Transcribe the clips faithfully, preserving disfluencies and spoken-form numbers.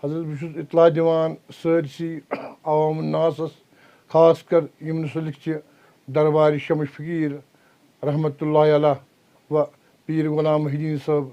حضرت، بہٕ چھُس اطلاع دِوان سٲرسٕے عوام الناسَس، خاص کر یِم نہٕ سُلہِ چھِ، دربارِ شمس فقیٖر رحمتہ اللہ علیہ و پیٖر غلام محی الدیٖن صٲب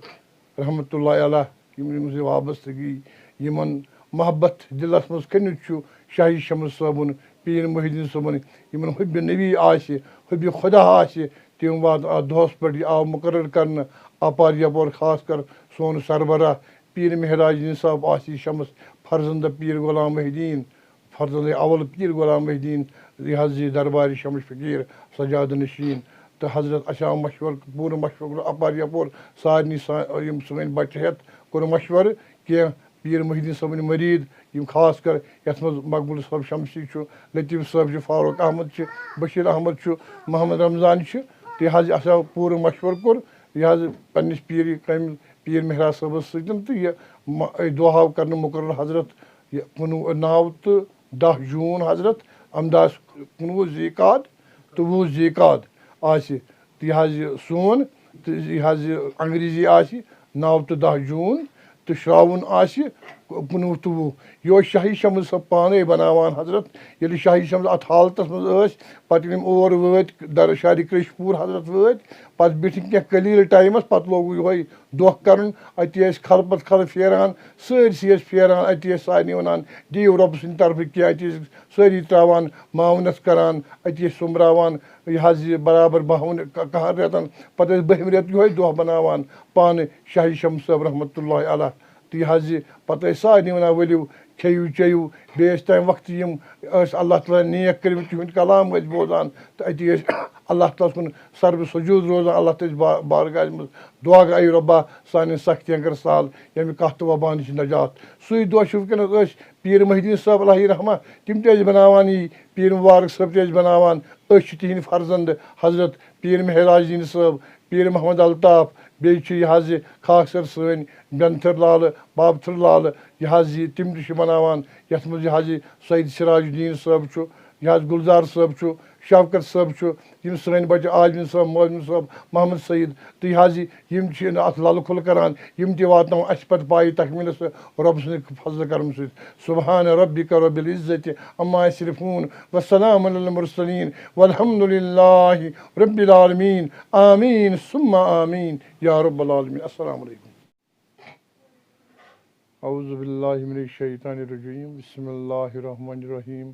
رحمتہ اللہ علیہ، یِم، یِم سۭتۍ وابستگی، یِمن محبت دِلس منٛز کٔنِتھ چھُ شاہی شمس صٲبُن، پیٖر محی الدیٖن صٲبُن، یِمن حُبہِ نبی آسہِ، حُبہِ خدا آسہِ، تِم واتن اَتھ دۄہس پٮ۪ٹھ۔ یہِ آو مُقرر کرنہٕ اپار یپور، خاص کر سون سربراہ پیٖر مہراج الدیٖن صٲب آسہِ یہِ شمس فرزند پیٖر غلام محی الدیٖن، فرزند اول پیٖر غلام محی الدیٖن، یہِ حظ یہِ دربارِ شمس فقیٖر سجاد نشیٖن۔ تہٕ حضرت اَسہِ آو مشورٕ، پوٗرٕ مشورٕ کوٚر اپار یپور سارنٕے سا-، یِم سٲنۍ بچہٕ ہٮ۪تھ کوٚر مشورٕ کینٛہہ پیٖر محی الدیٖن صٲبٕنۍ مریٖد، یِم خاص کر یَتھ منٛز مقبول صٲب شمسی چھُ، لطیف صٲب چھُ، فاروق احمد چھُ، بشیٖر احمد چھُ، محمد رمضان چھُ۔ تہٕ یہِ حظ یہِ اَسہِ آو پوٗرٕ مشورٕ کوٚر، یہِ حظ پننِس پیٖر کامہِ پیٖر مہراج صٲبَس سۭتۍ، تہٕ یہِ م-، یہِ دۄہ آو کرنہٕ مُقرر حضرت، یہِ کُنوُہ، نَو تہٕ دَہ جوٗن حضرت، اَمہِ دۄہ آسہِ کُنوُہ ذی قعد تہٕ وُہ ذی قعد آسہِ، تہٕ یہِ حظ یہِ سون، تہٕ یہِ حظ یہِ انگریزی آسہِ نَو تہٕ دَہ جوٗن، تہٕ شراوُن آسہِ کُنوُہ تہٕ وُہ۔ یہِ اوس شاہی شمس صٲب پانے بناوان حضرت۔ ییٚلہِ شاہی شمس اتھ حالتس منٛز ٲسۍ، پتہٕ ییٚلہِ یِم اور وٲتۍ، در شہرِ کرٛیش پوٗر حضرت وٲتۍ، پتہٕ بیٖٹھۍ کینٛہہ قلیل ٹایمس، پتہٕ لوگُکھ یِہوے دۄہ کرُن۔ اتی ٲسۍ کھلہٕ پتہٕ کھلہٕ پھیران، سٲرسٕے ٲسۍ پھیران، اتی ٲسۍ سارنٕے ونان، دِیِو رۄبہٕ سٕنٛدِ طرفہٕ کینٛہہ، اتی ٲسۍ سٲری تراوان معاونت کران، اتی ٲسۍ سوٚمبراوان۔ یہِ حظ یہِ برابر باہن ک-، کہن رٮ۪تن، پتہٕ ٲسۍ بٔہمہِ رٮ۪تہٕ یِہوے دۄہ بناوان پانہٕ شاہی شمس صٲب رحمتہ اللہ علیہ۔ تہٕ یہِ حظ یہِ پتہٕ ٲسۍ سارنٕے ونان، ؤلِو کھیٚیِو چیٚیِو۔ بیٚیہِ ٲسۍ تمہِ وقتہٕ یِم ٲسۍ اللہ تعالیٰ نیک کٔرمٕتۍ، تِہُنٛد کلام ٲسۍ بوزان، تہٕ أتی ٲسۍ اللہ تعالیٰ ہَس کُن سربہِ سجود روزان، اللہ تعالیٰ ہَس با-، بارگاہَس منٛز دعا گو، اے رۄبا، سانٮ۪ن سختین کر سہل، ییٚمہِ قحطہٕ وبا نِش نجات۔ سُے دۄہ چھُ وٕنکیٚنَس أسۍ پیٖر محی الدیٖن صٲب علیہ رحمہ، تِم تہِ ٲسۍ بناوان یی، پیٖر مبارک صٲب تہِ ٲسۍ بناوان۔ أسۍ چھِ تِہِنٛدۍ فرزند حضرت پیٖر مہراج الدیٖن صٲب، پیٖر محمد الطاف، بیٚیہِ چھِ یہِ حظ یہِ خاص کر سٲنۍ بٮ۪نتھٕر لالہٕ، بابتھٕر لالہٕ، یہِ حظ یہِ تِم تہِ چھِ بناوان، یَتھ منٛز یہِ حظ یہِ سید سراج الدیٖن صٲب چھُ، یہِ حظ گُلزار صٲب چھُ، شوکت صٲب چھُ، یِم سٲنۍ بچہٕ عازمین صٲب، معزمین صٲب، محمد سعید، تہٕ یہِ حظ یہِ، یِم چھِ اَتھ لَلہٕ کھُلہٕ کران، یِم تہِ واتناوَن اَسہِ پَتہٕ پایہِ تکمیٖلَس تہٕ رۄب سٕنٛدِ فضلہٕ کرم سۭتۍ۔ سبحان ربک رب العزة عما یصفون، وسلام علی المرسلین، والحمد للہ رب العالمین، آمین ثم آمین یا رب العالمین۔ السلام علیکم۔ اعوذ باللہ من الشیطان الرجیم، بسم اللہ الرحمن الرحیم،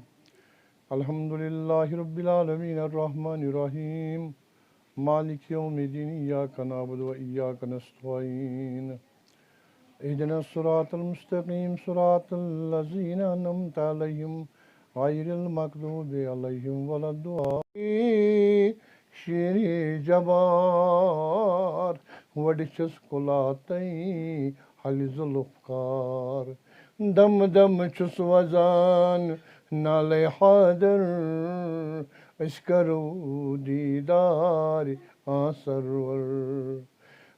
الحمد للہ رب العالمین، الرحمن الرحیم، مالک یوم الدین، ایاک نعبد و ایاک نستعین، اهدنا الصراط المستقیم، صراط الذین انعمت علیہم، غیر المغضوب علیہم ولا الضالین۔ شیر جبار، وڑ چھس کُلاتَے حلِ ذوالفقار۔ دم دم چھُس وزان نالے حیدر، أسۍ کرو دیدار آ سرور۔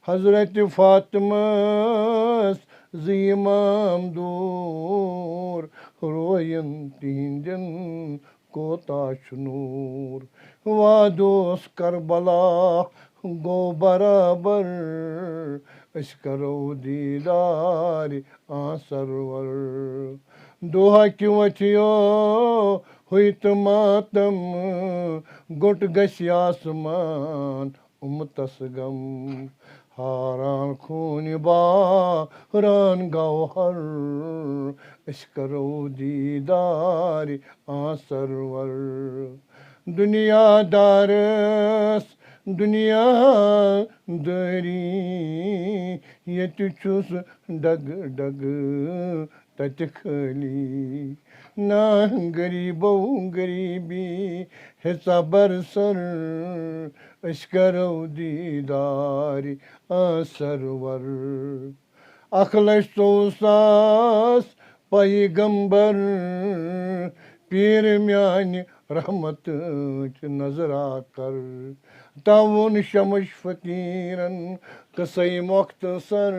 حضرت فاطمس زٕ امام دوٗر، روین تِہنٛدٮ۪ن کوتاہ چھُ نوٗر۔ وعدٕ اوس کربلا گوٚو برابر، أسۍ کرو دیدار آ سرور۔ دۄہا کہِ وۄتھیو ہوٚے تہٕ ماتم، گوٚٹ گژھِ آسمان اُمتس غم۔ ہاران خوٗنہِ باران گوہر، أسۍ کرو دیدار آ سرور۔ دُنیا دارس دُنیا دٲری، ییٚتہِ چھُس ڈگ ڈگ تتہِ خٲلی۔ نا غریبو غریبی ہیژا برسر، أسۍ کرو دیدار آ سرور۔ اکھ لچھ ژوٚوُہ ساس پیغمبر، پیٖر میانہِ رحمتٕچ نظرا کر۔ تووُن شمش فقیرن قصے مختصر،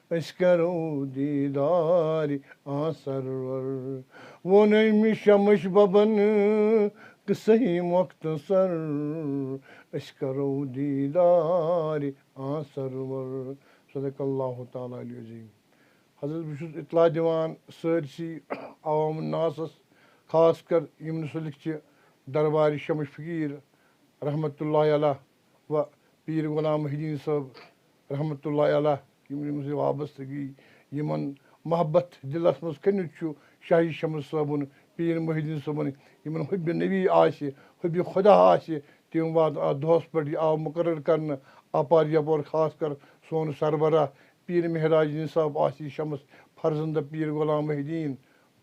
أسۍ کرو دیدار آ سرور۔ ووٚن أمۍ شمش ببن قصے مختصر، أسۍ کرو دیدار آ سرور۔ صدق اللہ تعالیٰ العظیم۔ حضرت، بہٕ چھُس اطلاع دِوان سٲرسٕے عوام الناسَس، خاص کر یِم نہٕ سُلہِ چھِ، دربارِ شمس فقیٖر رحمتہ اللہ علیہ و پیٖر غلام محی الدیٖن صٲب رحمتہ اللہ علیہ، یِم یِم سۭتۍ وابستہٕ گٔے، یِمَن محبت دِلَس منٛز کٔنِتھ چھُ شاہی شمس صٲبُن، پیٖر محی الدیٖن صٲبُن، یِمَن حُبِ نبی آسہِ، حُبِ خدا آسہِ، تِم واتَن اَتھ دۄہَس پٮ۪ٹھ۔ یہِ آو مُقرر کرنہٕ اَپار یَپور، خاص کر سون سربراہ پیٖر مہراج الدیٖن صٲب آسہِ یہِ شمس فرزندٕ پیٖر غلام محی الدیٖن،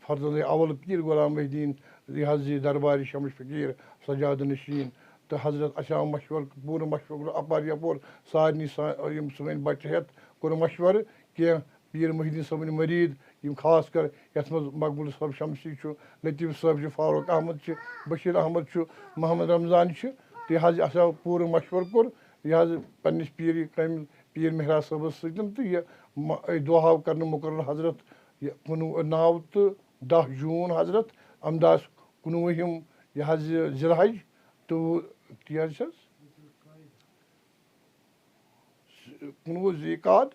فرزندِ اول پیٖر غلام محی الدیٖن، یہِ حض یہِ دربارِ شمس فقیٖر سجاد نشیٖن۔ تہٕ حضرت اَسہِ آو مشورٕ، پوٗرٕ مشورٕ کوٚر اَپار یَپور، سارنٕے سا-، یِم سٲنۍ بَچہٕ ہٮ۪تھ کوٚر مشورٕ، کینٛہہ پیٖر محی الدیٖن صٲبٕنۍ مریٖد، یِم خاص کر یَتھ منٛز مقبول صٲب شمسی چھُ، لطیف صٲب چھُ، فاروق احمد چھُ، بشیٖر احمد چھُ، محمد رمضان چھُ۔ تہٕ یہِ حض اَسہِ آو پوٗرٕ مشورٕ کوٚر، یہِ حض پنٛنِس پیٖر کٲمِل پیٖر مہراج صٲبَس سۭتۍ، تہٕ یہِ م-، یہِ دۄہ آو کرنہٕ مُقرر حضرت، یہِ کُنوُہ، نَو تہٕ دَہ جوٗن حضرت، اَمہِ دۄہ آسہِ کُنوُہِم یہِ حض یہِ ذی الحج، تہٕ وُہ، تی حض چھَس، کُنوُہ ذی قعد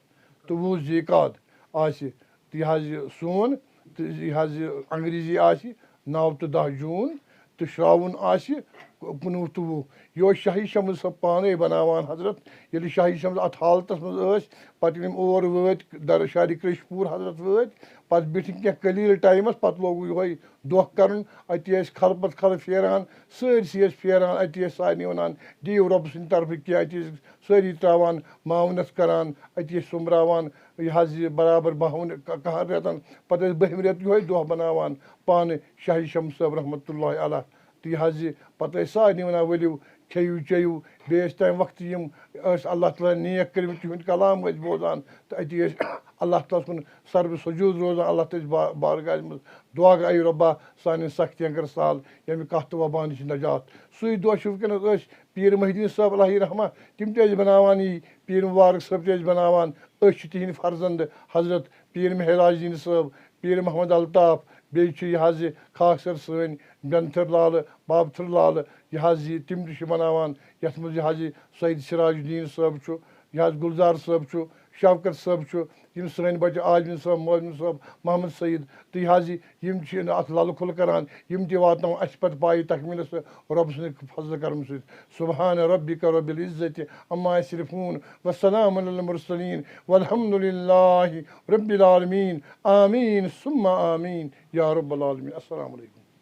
تہٕ وُہ ذی قعد آسہِ، تہٕ یہِ حض یہِ سون، تہٕ یہِ حض یہِ انگریزی آسہِ نَو تہٕ دَہ جوٗن، تہٕ شراوُن آسہِ کُنوُہ تہٕ وُہ۔ یہِ اوس شاہی شمس صٲب پانے بناوان حضرت۔ ییٚلہِ شاہی شمس اتھ حالتس منٛز ٲسۍ، پتہٕ ییٚلہِ یِم اور وٲتۍ، در شہرِ کرٛیش پوٗر حضرت وٲتۍ، پتہٕ بیٖٹھۍ کینٛہہ قلیل ٹایمس، پتہٕ لوگُکھ یِہوے دۄہ کرُن۔ اتی ٲسۍ خلہٕ پتہٕ خلہٕ پھیران، سٲرسٕے ٲسۍ پھیران، اتی ٲسۍ سارنٕے ونان، دِیِو رۄبہٕ سٕنٛدِ طرفہٕ کینٛہہ، اتی ٲسۍ سٲری تراوان معاونت کران، اتی ٲسۍ سوٚمبراوان۔ یہِ حض یہِ برابر باہَن ک-، کَہَن رٮ۪تَن۔ پَتہٕ ٲسۍ بٔہمہِ رٮ۪تہٕ یِہوٚے دۄہ بَناوان پانہٕ شاہی شمس صٲب رحمتہ اللہ علیہ۔ تہٕ یہِ حض یہِ پَتہٕ ٲسۍ سارنٕے وَنان، "ؤلِو، کھیٚیِو، چیٚیِو۔" بیٚیہِ ٲسۍ تَمہِ وقتہٕ یِم ٲسۍ اللہ تعالیٰ نیک کٔرمٕتۍ، تِہُنٛد کلام ٲسۍ بوزان، تہٕ أتی ٲسۍ اللہ تعالیٰ ہَس کُن سربہٕ سجود روزان، اللہ تعالیٰ ہَس با-، بارگاہَس منٛز دُعا گوٚو، "اے رۄبا، سانٮ۪ن سختیَن کر سہل، ییٚمہِ قحطہٕ وبا نِش نجات۔" سُے دۄہ چھُ وٕنکیٚنَس أسۍ پیٖر محی الدیٖن صٲب علیہ رحمہ، تِم تہِ ٲسۍ بَناوان یی، پیٖر مُبارک صٲب تہِ ٲسۍ بَناوان۔ أسۍ چھِ تِہِنٛدۍ فرزند حضرت پیٖر مہراج الدیٖن صٲب، پیٖر محمد الطاف، بیٚیہِ چھِ یہِ حض یہِ خاص کر سٲنۍ بٮ۪نتھٕر لالہٕ، بابتھٕر لالہٕ، یہِ حض یہِ تِم تہِ چھِ بَناوان، یَتھ منٛز یہِ حض یہِ سید سراج الدیٖن صٲب چھُ، یہِ حض گُلزار صٲب چھُ، شوکت صٲب چھُ، یِم سٲنۍ بَچہٕ عازمین صٲب، مولوی صٲب، محمد سعید، تہٕ یہِ حض یہِ یِم چھِ نہٕ اَتھ لَلہٕ کھُلہٕ کَران، یِم تہِ واتناوَن اَسہِ پَتہٕ پایہِ تکمیٖلَس تہٕ رۄب سٕنٛدِ فضلہٕ کرم سۭتۍ۔ سبحان ربک رب العزت عما یصفون، وسلام علی المرسلین، والحمد للہ رب العالمین، آمین ثم آمین یا رب العالمین۔ السلام علیکم۔